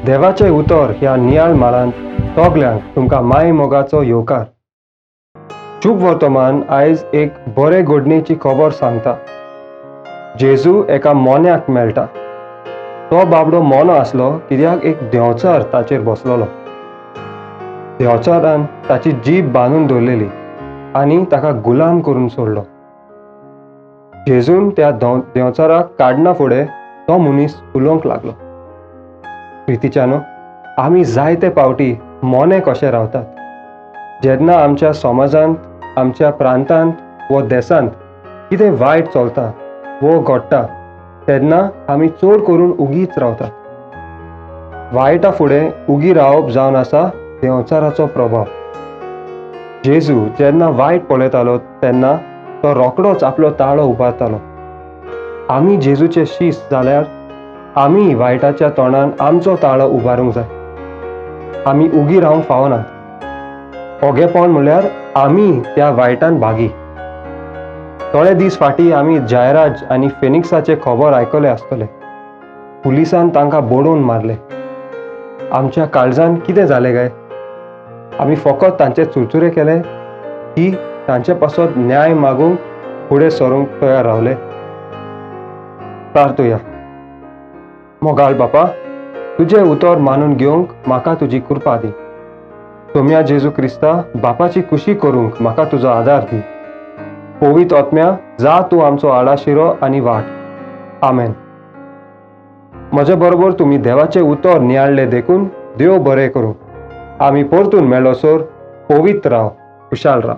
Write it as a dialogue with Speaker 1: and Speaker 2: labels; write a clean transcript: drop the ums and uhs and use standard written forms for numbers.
Speaker 1: देवाचें उतर ह्या नियाळ माळांत सगल्यांक तुमकां माय मोगाचो येवकार. शुभ वर्तमान आयज एक बरे घडणेची खबर सांगता. जेजू एका मोन्याक मेळटा. तो बाबडो मोनो आसलो कित्याक एक देंवचार ताचेर बसलेलो. देंवचारान ताची जीब बांदून दवरलेली आनी ताका गुलाम करून सोडलो. जेजून त्या देंवचाराक काडना फुडें तो मनीस उलोवंक लागलो. प्रितीच्यानो, आमी जायते पावटी मोने कशे रावतात. जेन्ना आमच्या समाजांत, आमच्या प्रांतांत वो देशांत कितें वायट चलता वो घडटा तेन्ना आमी चड करून उगीच रावतात. वायटा फुडें उगी रावप जावन आसा देंवचाराचो प्रभाव. जेजू जेन्ना वायट पळयतालो तेन्ना तो रोखडोच आपलो ताळो उबारतालो. आमी जेजूचे शीस जाल्यार आमी वायटाच्या तोंडान आमचो ताळो उबारूंक जाय. आमी उगी रावंक फावनात. ओगेपण म्हणल्यार आमी त्या वायटान भागी. थोडे दीस फाटीं आमी जयराज आनी फिनिक्साचे खबर आयकले आसतले. पुलिसान तांकां बडोवन मारले. आमच्या काळजान कितें जालें काय? आमी फकत तांचे चुरचुरे केले की तांचे पासत न्याय मागूंक फुडें सरूंक तयार रावले? प्रार्थुया. मोगाळ बापा, तुजें उतर मानून घेवंक म्हाका तुजी कृपा दी. सोम्या जेजू क्रिस्ता, बापाची खुशी करूंक म्हाका तुजो आदार दी. पवित्र आत्म्या, जा तूं आमचो आडाशिरो आनी वाट. आमेन. म्हजे बरोबर तुमी देवाचें उतर नियाळ्ळें देखून देव बरें करूं. आमी परतून मेळसर पवित्र राव, खुशाल राव.